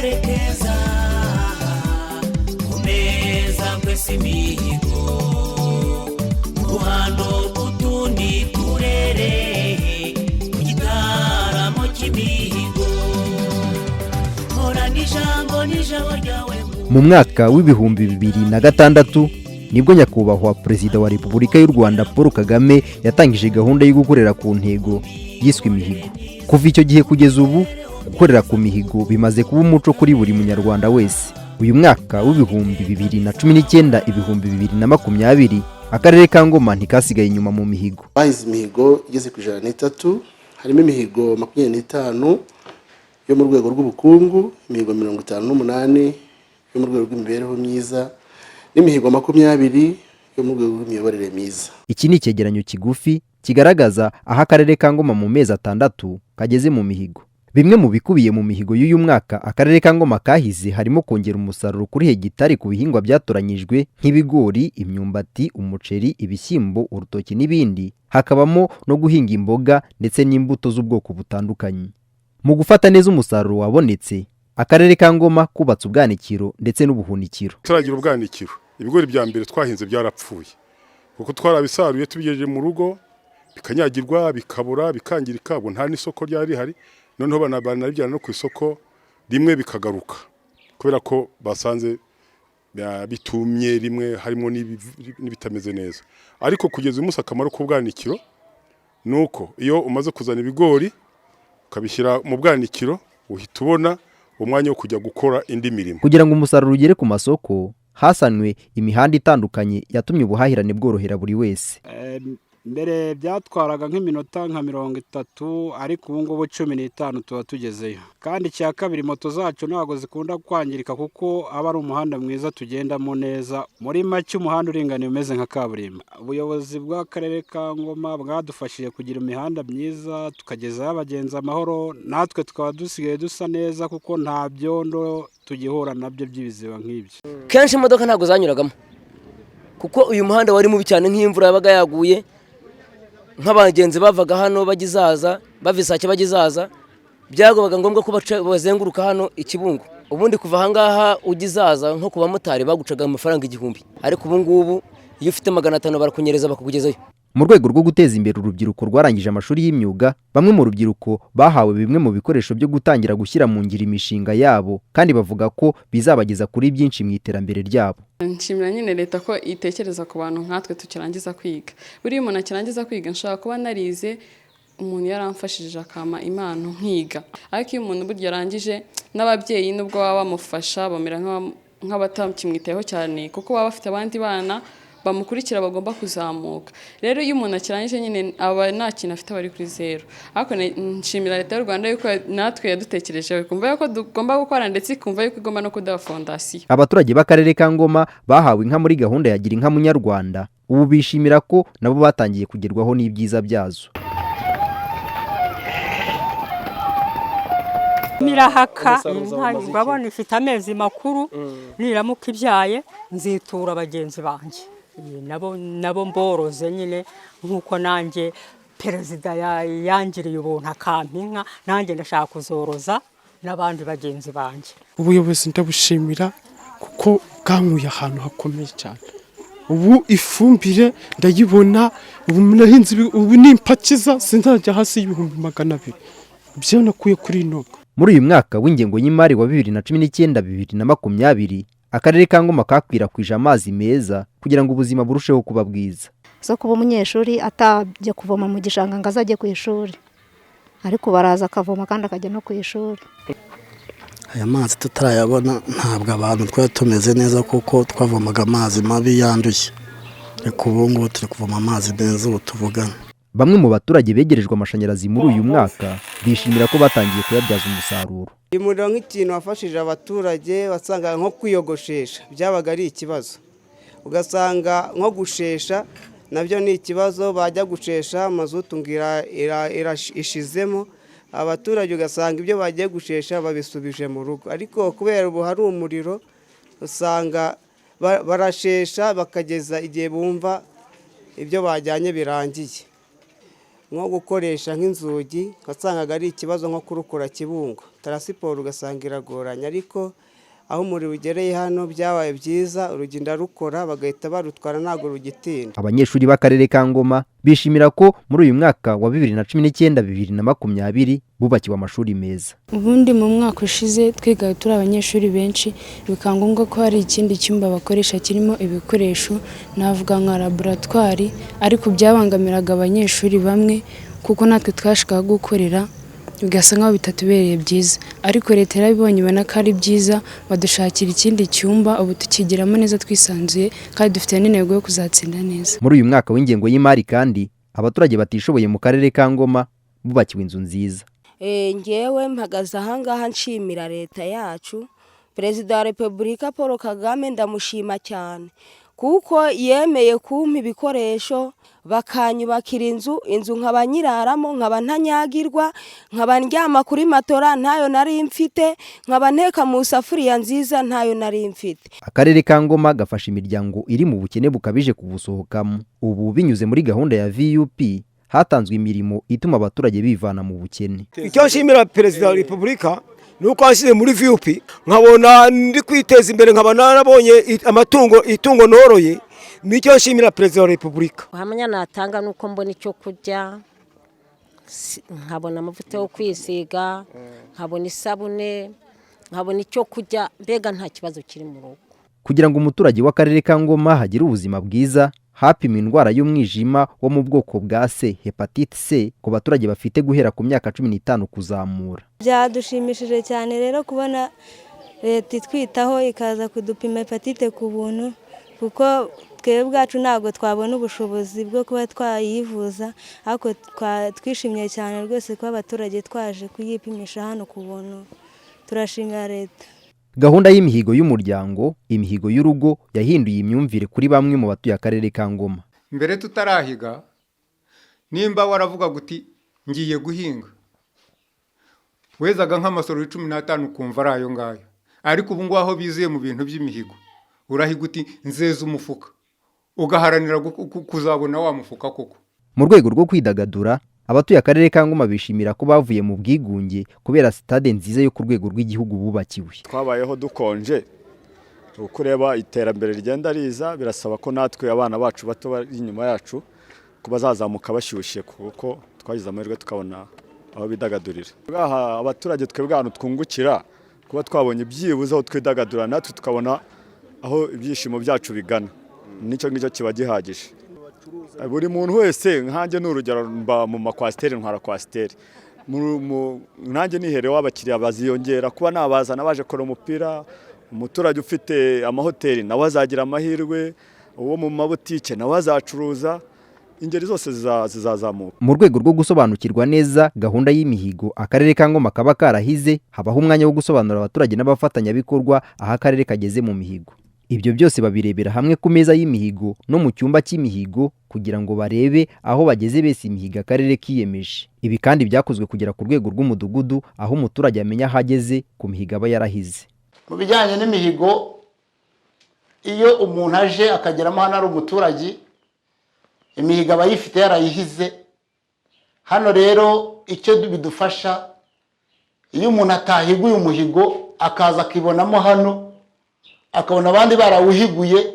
Karere keza, komeza kwesa imihigo mu ruhando rw'utundi turere, mu gitaramo cy'imihigo. Horana ijambo n'ijabo ryawe. Mu mwaka w'2006 nibwo Nyakubahwa Perezida wa Repubulika y'u Rwanda Paul Kagame yatangije gahunda yo gukorera ku ntego yiswe imihigo. Kuva icyo gihe kugeza ubu, gukorera ku mihigo bimaze kuba umuco kuri buri Munyarwanda wese. Uyu mwaka w'2019, 2020, Akarere ka Ngoma ntikasigaye inyuma mu mihigo. Bahize imihigo igeze ku 103, harimo imihigo 25 yo mu rwego rw'ubukungu, imihigo 58 yo mu rwego rw'imibereho myiza n'imihigo 20 yo mu rwego rw'imiyoborere myiza. Iki ni icyegeranyo kigufi kigaragaza aho Akarere ka Ngoma mu mezi 6 kageze mu mihigo. Bimwe mu bikubiye mu mihigo y'uyu mwaka Akarere ka Ngoma kahize harimo kongera umusaruro kuri hegitari ku bihingwa byatoranyijwe nk'ibigori, imyumbati, umuceri, ibishyimbo, urutoki n'ibindi, hakabamo no guhinga imboga ndetse n'imbuto z'ubwoko butandukanye. Mu gufata neza umusaruro wabonetse, Akarere ka Ngoma kubatse ubwanikiro ndetse n'ubuhunikiro. Turagira ubwanikiro. Ibigori bya mbere twahinze byarapfuye kuko twarabisaruye tubigejeje mu rugo bikanyagirwa, bikabura, bikangirika. Ubwo nta n'isoko ryari rihari. Noneho banabijyana no ku isoko rimwe bikagaruka kubera ko basanze bitumye, rimwe harimo n'ibitameze neza. Ariko kugeza uyu munsi, akamaro k'ubwanikiro ni uko iyo umaze kuzana ibigori ukabishyira mu bwanikiro, uhita ubona umwanya wo kujya gukora indi mirimo. Kugira ngo umusaruro ugere ku masoko, hasanwe imihanda itandukanye yatumye ubuhahirane bworohera buri wese. Mbere byatwaraga nk'iminota nka 30, ariko ubu ngubu 15 tuba tugezeyo. Kandi icya kabiri, moto zacu ntabwo zikunda kwangirika kuko aba ari umuhanda mwiza tugendamo neza. Muri make, umuhanda uringaniye umeze nka kaburimbo. Ubuyobozi bw'Akarere ka Ngoma bwadufashije kugira imihanda myiza, tukagezayo abagenzi amahoro, natwe tukaba dusigaye dusa neza kuko nta byondo tugihura nabyo by'ibiziba nk'ibyo. Kenshi imodoka ntabwo zanyuragamo kuko uyu muhanda wari mubi cyane. Nk'imvura yabaga yaguye, nk'abagenzi bavaga hano bajya Izaza, bava Isake bajya Izaza, byabaga ngombwa ko bazenguruka hano i Kibungo. Ubundi kuva ahangaha ujya Izaza, nko ku bamotari bagucaga amafaranga 1000, ariko ubu ngubu iyo ufite 500 barakunyereza bakakugezayo. Mu rwego rwo guteza imbere urubyiruko rwarangije amashuri y'imyuga, bamwe mu rubyiruko bahawe bimwe mu bikoresho byo gutangira gushyira mu ngiro imishinga yabo, kandi bavuga ko bizabageza kuri byinshi mu iterambere ryabo. Nshimira nyine leta ko itekereza ku bantu nkatwe tukirangiza kwiga. Buriya umuntu akirangiza kwiga, nshobora kuba narize, umuntu yaramfashije akampa impano nkiga, ariko iyo umuntu burya arangije, n'ababyeyi nubwo baba bamufasha bamera nk'abatakimwitayeho cyane kuko baba bafite abandi bana bamukurikira bagomba kuzamuka. Rero iyo umuntu akirangije nyine aba nta kintu afite, aba ari kuri zeru. Ariko nshimira Leta y'u Rwanda yuko natwe yadutekerejeho, ikumva yuko tugomba gukora, ndetse ikumva yuko igomba no kuduha fondasiyo. Abaturage b'Akarere ka Ngoma bahawe inka muri gahunda ya Gira Inka Munyarwanda ubu bishimira ko nabo batangiye kugerwaho n'ibyiza byazo. Mirahaka, urabona ifite amezi makuru. Niramuka ibyaye nzitura bagenzi banjye nabo mboroze nyine nk'uko nanjye perezida yangiriye ubuntu akampa inka, nanjye ndashaka kuzoroza n'abandi bagenzi banjye. Ubuyobozi ndabushimira kuko bwankuye ahantu hakomeye cyane. Ubu ifumbire ndayibona, ubu nahinze, ubu nimpakiza sinzajya hasi y'200,000 ibyo nakuye kuri inoga. Muri uyu mwaka w'ingengo y'imari wa 2019, 2020, Akarere ka Ngoma kakwirakwije amazi meza kugira ngo ubuzima burusheho kuba bwiza. Zo kuba umunyeshuri atajya kuvoma mu gishanga ngo azajye ku ishuri, ariko baraza akavoma kandi akajya no ku ishuri. Aya mazi tutarayabona ntabwo abantu twari tumeze neza kuko twavomaga amazi mabi yanduye, ariko ubu ngubu turi kuvoma amazi meza ubu tuvugana. Bamwe mu baturage begerejwe amashanyarazi muri uyu mwaka bishimira ko batangiye kuyabyaza umusaruro. Uyu muriro nk'ikintu wafashije abaturage, wasangaga nko kwiyogoshesha byabaga ari ikibazo, ugasanga nko gushesha nabyo ni ikibazo, bajya gushesha mazutu ngo ishizemo, abaturage ugasanga ibyo bagiye gushesha babisubije mu rugo. Ariko kubera ubu hari umuriro, usanga barashesha bakageza igihe bumva ibyo bajyanye birangiye. Nko gukoresha nk'inzugi wasangaga ari ikibazo, nko kurukura Kibungo, transport ugasanga iragoranye, ariko aho umuriro ugereye hano byabaye byiza. Urugi ndarukora bagahita barutwara, ntabwo rugitinda. Abanyeshuri b'akarere ka Ngoma bishimira ko muri uyu mwaka wa 2019 2020 bubakiwe amashuri meza. Ubundi mu mwaka ushize twigaga turi abanyeshuri benshi, bikaba ngombwa ko hari ikindi cyumba bakoresha kirimo ibikoresho, navuga nka laboratwari, ariko byabangamiraga abanyeshuri bamwe kuko natwe twashakaga gukorera bigasa nkaho bitatubereye byiza. Ariko leta yarabibonye, ibona ko ari byiza, badushakira ikindi cyumba, ubu tukigiramo neza twisanzuye kandi dufite n'intego yo kuzatsinda neza. Muri uyu mwaka w'ingengo y'imari kandi, abaturage batishoboye mu karere ka Ngoma bubakiwe inzu nziza. Ngewe mpagaze ahangaha nshimira leta yacu, Perezida wa Repubulika Paul Kagame, ndamushima cyane kuko yemeye kumpa ibikoresho, bakanyubakira inzu, inzu nkaba nyiraramo, nkaba ntanyagirwa, nkaba ndyama kuri matora ntayo nari mfite, nkaba nteka mu isafuriya nziza ntayo nari mfite. Akarere ka Ngoma gafasha imiryango iri mu bukene bukabije kubusohokamo. Ubu binyuze muri gahunda ya VUP hatanzwe imirimo ituma abaturage bivana mu bukene. Icyo nshimira Perezida wa Repubulika ni uko washyize muri VUP, nkabona ndi kwiteza imbere, nkaba narabonye amatungo, itungo noroye. Nicyo nshimira Perezida wa Repubulika. Ubuhamya natanga ni uko mbona icyo kurya, nkabona amavuta yo kwisiga, nkabona isabune, nkabona icyo kurya, mbega nta kibazo kiri mu rugo. Kugira ngo umuturage w'akarere ka Ngoma agire ubuzima bwiza, hapimwe indwara y'umwijima wo mu bwoko bwa C, hepatite C, ku baturage bafite guhera ku myaka 15 kuzamura. Byadushimishije cyane rero kubona leta itwitaho, ikaza kudupima hepatite ku buntu, kuko twebwe ubwacu ntabwo twabona ubushobozi bwo kuba twayivuza, ariko twishimiye cyane rwose kuba abaturage twaje kuyipimisha hano ku buntu. Turashimira leta. Gahunda y'imihigo y'umuryango, imihigo y'urugo, yahinduye imyumvire kuri bamwe mu batuye akarere ka Ngoma. Mbere tutarahiga, nimba waravuga uti ngiye guhinga, wezaga nk'amasoro 15 ukumva ari ayo ngayo. Ariko ubu ngubu aho biziye mu bintu by'imihigo, urahiga uti nzeza umufuka, ugaharanira kuzabona wa mufuka koko. Mu rwego rwo kwidagadura, abatuye akarere ka Ngoma bishimira ko bavuye mu bwigunge kubera sitade nziza yo ku rwego rw'igihugu bubakiwe. Twabayeho dukonje. Uko ureba iterambere rigenda riza, birasaba ko natwe abana bacu bato bari inyuma yacu ko bazazamuka bashyushye, kuko twagize amahirwe tukabona aho bidagadurira. Aha abaturage twebwe ahantu twungukira kuba twabonye byibuze aho twidagadura, natwe tukabona aho ibyishimo byacu bigana, nicyo ngicyo kiba gihagije. Buri muntu wese, nkanjye ni urugero, mba mu makwasiteri, ntwara kwasiteri, nanjye niherewe abakiriya baziyongera kuba nabazana baje kureba umupira. Umuturage ufite amahoteli nawe azagira amahirwe, uwo mu mabutike nawe azacuruza, ingeri zose zizazamuka. Mu rwego rwo gusobanukirwa neza gahunda y'imihigo akarere ka Ngoma kaba karahize, habaho umwanya wo gusobanurira abaturage n'abafatanyabikorwa aho akarere kageze mu mihigo. Ibyo byose babirebera hamwe ku meza y'imihigo no mu cyumba cy'imihigo kugira ngo barebe aho bageze bese imihigo akarere kiyemeje. Ibi kandi byakozwe kugera ku rwego rw'umudugudu, aho umuturage amenya aho ageze ku mihigo aba yarahize. Mu bijyanye n'imihigo, iyo umuntu aje akageramo hano ari umuturage, imihigo aba ayifite yarayihize. Hano rero icyo bidufasha, iyo umuntu atahiguye umuhigo akaza akibonamo hano, akabona abandi barawuhiguye,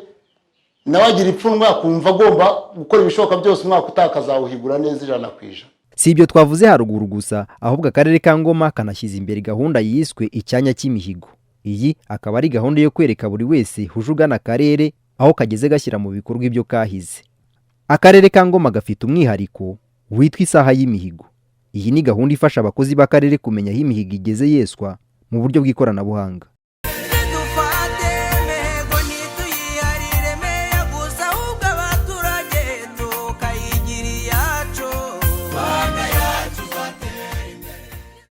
nawe agira ipfunwe, akumva agomba gukora ibishoboka byose umwaka utaha akazawuhigura neza 100%. Si ibyo twavuze haruguru gusa, ahubwo akarere ka Ngoma kanashyize imbere gahunda yiswe icyanya cy'imihigo. Iyi akaba ari gahunda yo kwereka buri wese uje ugana akarere aho kageze gashyira mu bikorwa ibyo kahize. Akarere ka Ngoma gafite umwihariko witwa isaha y'imihigo. Iyi ni gahunda ifasha abakozi b'akarere kumenya aho imihigo igeze yeswa mu buryo bw'ikoranabuhanga.